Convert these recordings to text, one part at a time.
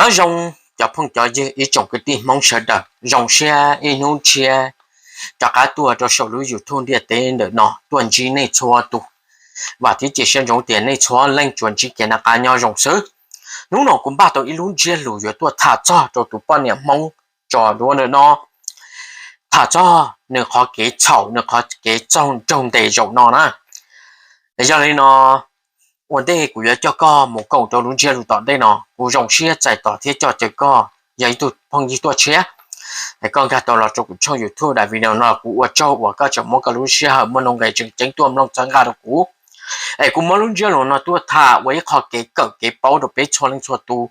Nyob zoo cov phooj cov ywg ib tsoom kwv tij Hmoob sawv daws, zoo siab ib hnub tshiab rov qab tuaj rau saum lub YouTube ntiaj teb ntawm no tuaj ntsib nej txhua tus. Vam thiab cia siab ntsoov tias nej txhua leej tsuas ntsib kev noj qab nyob zoo xwb. Hnub no kuv npaj tau ib lub ntsiab lus yuav tuaj tham txog rau tus poj niam Hmoob tso duab ntawm no, tham txog nws qhov kev txhaum, nws qhov kev txaug raug ntes zaum no na. Yog li no, ua ntej kuv yuav coj koj mus koom rau lub ntsiab lus tom ntej no, kuv zoo siab txais tos thiab coj caw koj yog ib tug phooj ywg tuaj tshiab, koj nkag tau los rau kuv tshooj YouTube daim video no, kuv ua tsaug uas koj tseem muab koj lub sij hawm muaj nuj nqis tseem ceeb tuaj mloog txhawb nqa rau kuv. Es kuv muab lub ntsiab lus no tuaj tham ua ib qho kev kawm kev paub rau peb txhua leej txhua tus,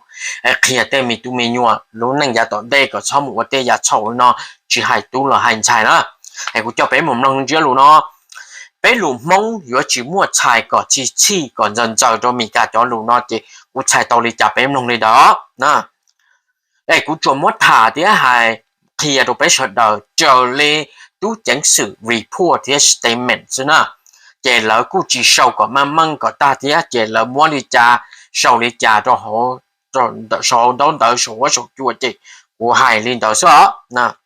qhia tej me tub me nyuam lub neej yav tom ntej kom txhob mus ua tej yam txhaum no, tsis hais tub los hais ntxhais na. Es kuv coj peb mus mloog lub ntsiab lus no. Peb lus Hmoob yuav tsis muaj txhais kom txhij txhij kom ntxaws ntxaws rau Meskas cov lus no ces kuv txhais tau li cas peb mloog li ntawd na. Es kuv tsuas muab tham thiab hais qhia rau peb sawv daws raws li tub ceev xwm report thiab statement xwb na. Ces lawv kuj tsis sau kom meej meej kom tag thiab, ces lawv muab li cas sau li cas rau hauv, sau ntaub ntawv sau huab sau cua ces kuv hais li ntawd xwb os.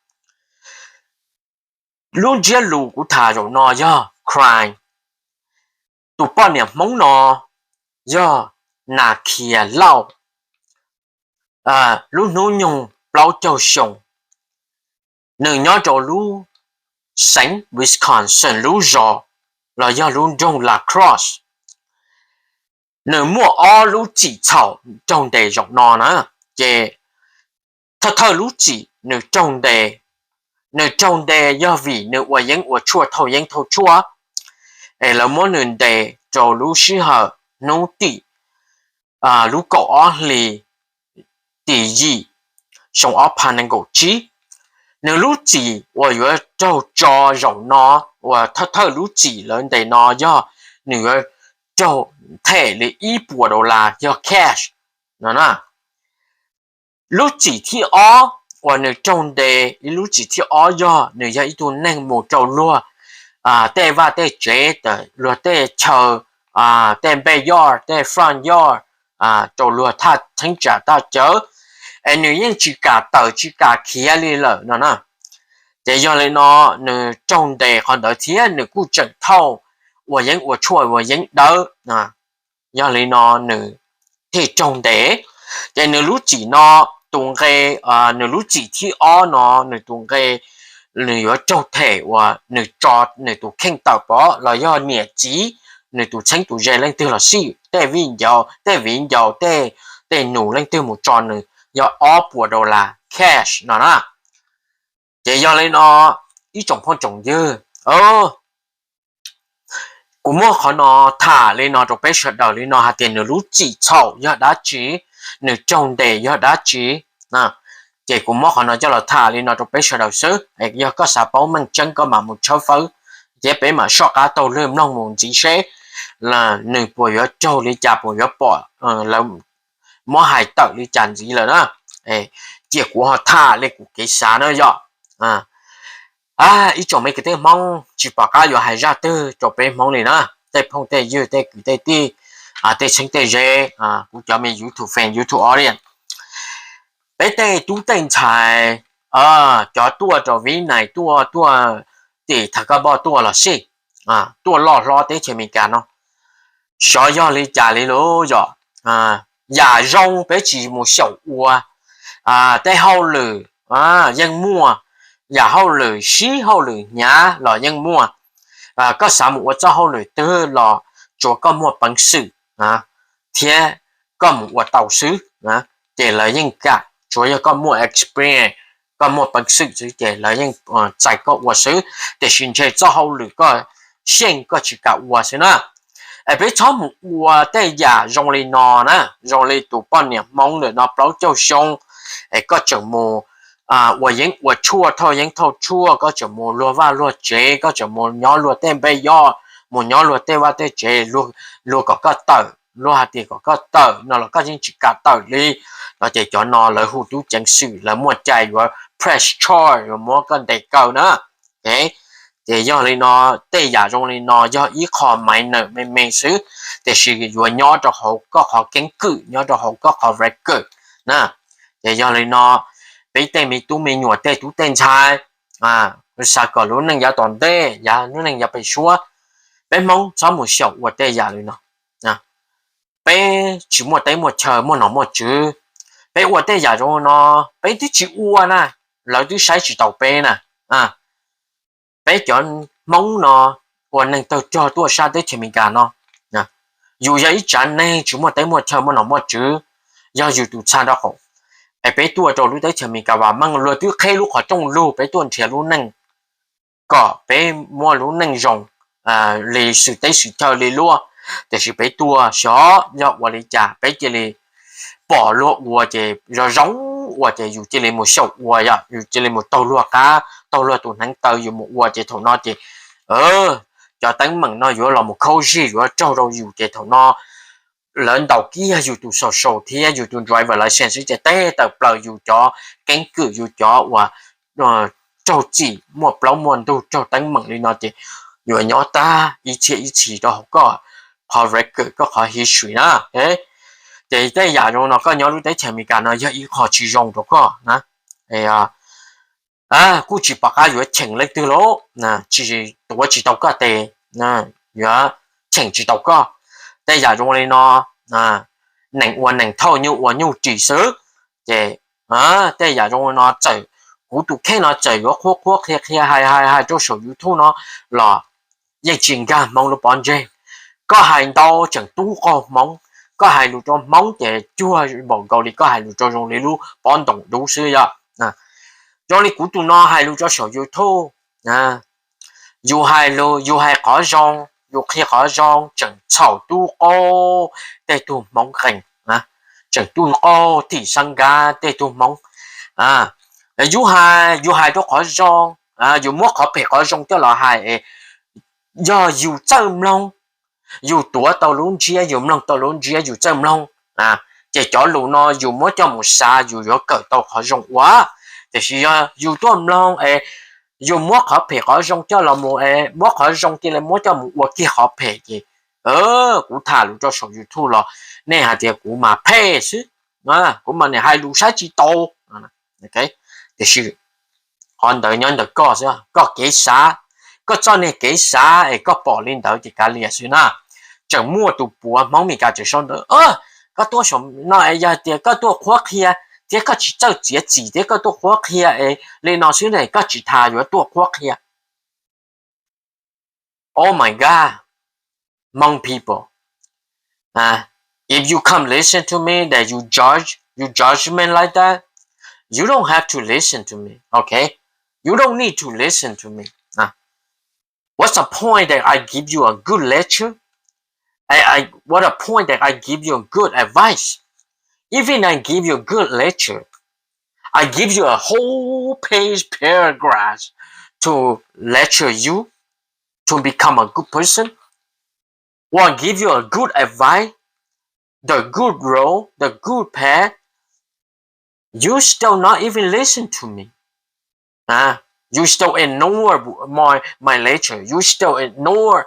Lub ntsiab lus kuv tham zaum no yog crime. Tus poj niam Hmoob no yog Nas Khias Lauj, lub hnub nyoog plaub caug xyoo. Nws nyob rau lub xeev Wisconsin, lub zos los yog lub nroog La Crosse. Nws muaj ob lub txim txhaum raug ntes zaum no na. Ces thawj thawj lub txim nws raug ntes, nws raug ntes yog vim nws ua yeeb ua tshuaj, thauj yeeb thauj tshuaj, es lawv muab nws ntes rau lub sij hawm hnub tim lub kaum ob hlis tim yim xyoo ob phav nees nkaum tsib. Nws lub txim uas yuav raug tso zaum no, uas thawj thawj lub txim lawv ntes no yog nws yuav raug them li ib puas dollar yog cash no na. Lub txim thib ob uas nws raug ntes, ib lub txim thib ob yog nws yog ib tug neeg mus rau luag tej vaj tej tsev, luag tej chaw, tej backyard, tej front yard, rau luag thaj cheeb tsam thaj chaw, es nws yeej tsis kam tawm tsis kam khiav li lawm no na. Ces yog li no nws raug ntes qhov ntawd thiab nws kuj tseem thauj ua yeeb ua tshuaj ua yeeb dawb. Yog li no nws thiaj raug ntes. Ces nws lub txim no, tus nqe, nws lub txim thib ob no nws tus nqe, nws yuav raug them uas nws tso nws tus kheej tawm pov los yog niam txiv, nws tus txheeb tus ze leej twg los xij, tej viv ncaus, tej viv ncaus, tej, tej nus leej twg mus tso nws yog ob puas dollar cash no na. Ces yog li no ib tsoom phooj tsoom ywg, kuv muab qhov no tham li no rau peb sawv daws li no hais tias nws lub txim txhaum yog dab tsi, nws raug ntes yog dab tsi. Ces kuv muab qhov no coj los tham li no rau peb sawv daws xwb. Yog koj xav paub meej tseeb koj mam mus tshawb fawb, thiab peb mam soj qab taug lwg mloog mus ntxiv seb nws puas yuav raug li cas, puas yuav pom lawv muab hais tawm li cas ntxiv lawm na. Cia kuv ho tham li kuv kev xav na yom. Ib tsoom me kwv tij Hmoob, tsis pom qab yuav hais zaj twg rau peb Hmoob li na, tej phooj tej ywg, tej kwv tej tij, tej txheeb tej ze, kuv cov me YouTube fan, YouTube audience, peb tej tub tej ntxhais, cov tuaj rau Vib Nais tuaj, tuaj tim Thav Kab Npoj tuaj los xij, tuaj loj hlob teb chaws Amelikas no, xyov yog li cas li lub yom. Yam zoo peb tsis mus xyaum ua, tej hauj lwm yeej muaj, yam hauj lwm sib hauj lwm hnyav los yeej muaj. Koj xav mus ua txoj hauj lwm twg los tsuav koj muaj peev xwm thiab koj mus ua tau xwb, ces lawv yeej kam. Tsuav yog koj muaj experience, koj muaj peev xwm xwb ces lawv yeej txais koj ua xwb. Tiam sis ntshe txoj hauj lwm koj xyeej koj tsis kam ua xwb na. Es peb txhob mus ua tej yam zoo li no na, zoo li tus poj niam Hmoob ntawm no plaub caug xyoo, es koj tseem mus ua yeeb ua tshuaj, thauj yeeb thauj tshuaj, koj tseem mus luag vaj luag tsev, koj tseem mus nyob luag tej npe yoj, mus nyob luag tej vaj tej tsev, luag kom koj tawm, luag hais tias kom koj tawm no los koj yeej tsis kam tawm li, no ces cov no lawv hu tub ceev xwm, lawv muaj cai yuav press charge, yuav muab koj ntes kaw na. Ces yog li no, tej yam zoo li no yog ib qho minor me me xwb, tiam sis yuav nyob rau hauv koj qhov keeb kwm, nyob rau hauv koj qhov record na. Ces yog li no, peb tej me tub me nyuam tej tub tej ntxhais, xav kom lub neej yav tom ntej, yav lub neej yav pem suab, peb Hmoob txhob mus xyaum ua tej yam li no. Peb tsis muaj teb muaj chaw muaj nom muaj tswv, peb ua tej yam zoo no, peb twb tsis ua na, lawv twb saib tsis taus peb na. Peb cov Hmoob no ua neeg tawg rog tuaj sab teb chaws Amelikas no, yus yog ib tsav neeg tsis muaj teb muaj chaw muaj nom muaj tswv, yog yus tus txha rau qaum, es peb tuaj rau lub teb chaws Amelikas vam meej, luag twb qheb lub qhov rooj lug peb tuaj nrhiav lub neej, kom peb muaj lub neej zoo li xwm teb xwm chaw li luaj. Tiam sis peb tuaj xyov yog ua li cas peb cia li pom luag ua ces zoo zoo ua ces yus cia li mus xyaum ua, yog yus cia li mus taug luag qab taug luag tus hneev taw yus mus ua ces thaum no ces cov teeb meem no yuav los mus khaub zig yuav raug rau yus ces thaum no lawv ntaus kiag yus tus social thiab yus tus driver license xwb ces teb tawm plaws yus cov keeb kwm yus cov uas raug txim muaj plaub muaj ntug raug teeb meem li no ces yuav nyob tag ib txhiab ib txhis rau hauv koj qhov record koj qhov history na. Ces tej yam zoo no koj nyob lub teb chaws Amelikas no yog ib qho tsis zoo rau koj na. Kuj tsis pom qab yuav cheem leej twg los tsis tuav tsis tau koj tes, yuav cheem tsis tau koj. Tej yam zoo li no, neeg ua neeg thauj nyuj ua nyuj ris xwb. Ces tej yam zoo li no txawm kuv tus kheej no txawm yuav qhuab qhuab qhia qhia hais hais hais rau saum YouTube no los yeej tsis nkag Hmoob lub pob ntseg. Koj hais ntau tseem tub qaug Hmoob, koj hais lus rau Hmoob ces cuag npaum nkaus li koj hais lus rau zoo li lub pob ntoos dub xwb yom. Zoo li kuv tus no hais lus rau saum YouTube, yus hais lus yus hais qhov zoo, yus qhia qhov zoo tseem txhaum tub qaug tej tug Hmoob qees, tseem tub qaug tim xab nkab tej tug Hmoob. Yus hais, yus hais rau qhov zoo, yus muab qhov phem qhov zoo coj los hais, yog yus txawj mloog, yus tuav tau lub ntsiab, yus mloog tau lub ntsiab, yus txawj mloog, ces cov lus no yus muab coj mus xav yus yuav kawm tau qhov zoo ua. Tiam sis yog yus tuaj mloog es yus muab qhov phem qhov zoo coj los mus es muab qhov zoo cia li muab coj mus ua kiag qhov phem ces kuv tham lus rau saum YouTube los nej hais tias kuv mas phem xwb, kuv mas nim hais lus saib tsis taus. Tiam sis qhov ntawd nyob ntawm koj xwb, koj kev xav, koj txoj niag kev xav es koj pom li ntawd ces kav liam xwb na. Tseem muaj tus puav Hmoob Meskas tseem sau ntawv, koj tuaj saum no es yog tias koj tuaj qhuab qhia thiab koj tsis txawj txiav txim thiab koj tuaj qhuab qhia es li no xwb ne, koj tsis tas yuav tuaj qhuab qhia. Oh my God, Hmong people, if you come listen to me that you judge, you judge me like that, you don't have to listen to me, okay? You don't need to listen to me. What's the point that I give you a good lecture? I, I, what a point that I give you a good advice? Even I give you a good lecture, I give you a whole page paragraph to lecture you to become a good person, or give you a good advice, the good road, the good path, you still not even listen to me. You still ignore my, my lecture. You still ignore,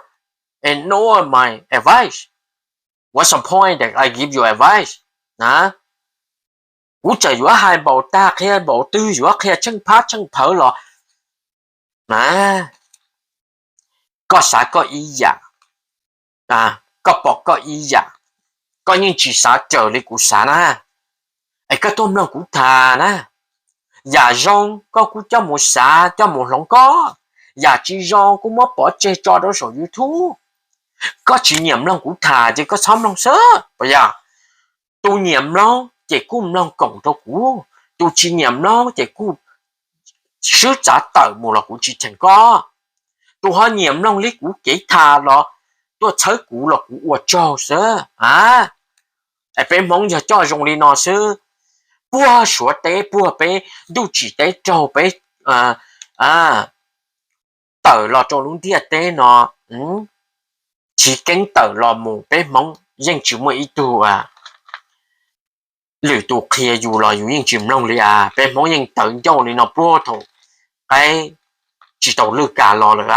ignore my advice. What's the point that I give you advice? Kuv txawm yuav hais npaum tag qhia npaum twg yuav qhia tsheej phab tsheej phawv los koj xav koj ib yam, koj pom koj ib yam, koj yeej tsis xav raws li kuv xav na. Es koj tuaj mloog kuv tham na, yam zoo koj kuj coj mus xav coj mus hloov koj, yam tsis zoo kuj muab pov tseg tso rau saum YouTube. Koj tsis nyiam mloog kuv tham ces koj txhob mloog xwb, puas yog? Tus nyiam mloog ces kuj mloog koom rau kuv, tus tsis nyiam mloog ces kuj swb txav tawm mus los kuv tsis cheem koj. Tus ho nyiam mloog li kuv kev tham los tuaj txhawb kuv los kuv ua tsaug xwb. Es peb Hmoob yog coj zoo li no xwb, puag Suav teb puag peb ntuj tsim teb raug peb tawm los rau lub ntiaj teb no, chiv keeb tawm los mus peb Hmoob yeej tsis muaj ib tug lwm tus qhia yus los yus yeej tsis mloog li as. Peb Hmoob yeej tawv ncauj li no puag thaum qaib tsis tau lwj kas los lawm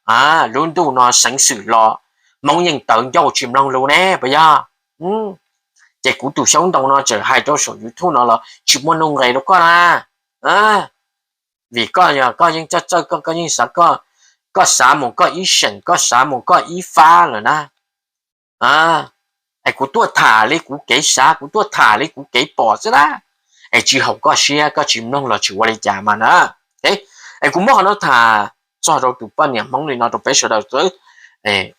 as. Lub ntuj no xeev xwm los Hmoob yeej tawv ncauj tsis mloog lus ne puas yog? Ces kuv tus xyoob ntoo no tseem hais rau saum YouTube no los tsis muaj nuj nqes rau koj na. Vim koj yog koj yeej txawj txawj koj, koj yeej xav koj, koj xav mus koj ib seem, koj xav mus koj ib fab lawm na. Es kuv tuaj tham li kuv kev xav, kuv tuaj tham li kuv kev pom xwb na. Es tsis haum koj siab, koj tsis mloog los tsis ua li cas mas na. Es kuv muab qhov no tham txog rau tus poj niam Hmoob li no rau peb sawv daws xwb.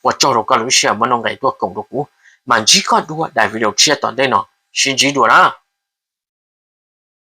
Ua tsaug rau koj lub sij hawm muab nuj nqes tuaj koom rau kuv, mas ntsib koj dua daim video tshiab tom ntej no, sib ntsib dua na.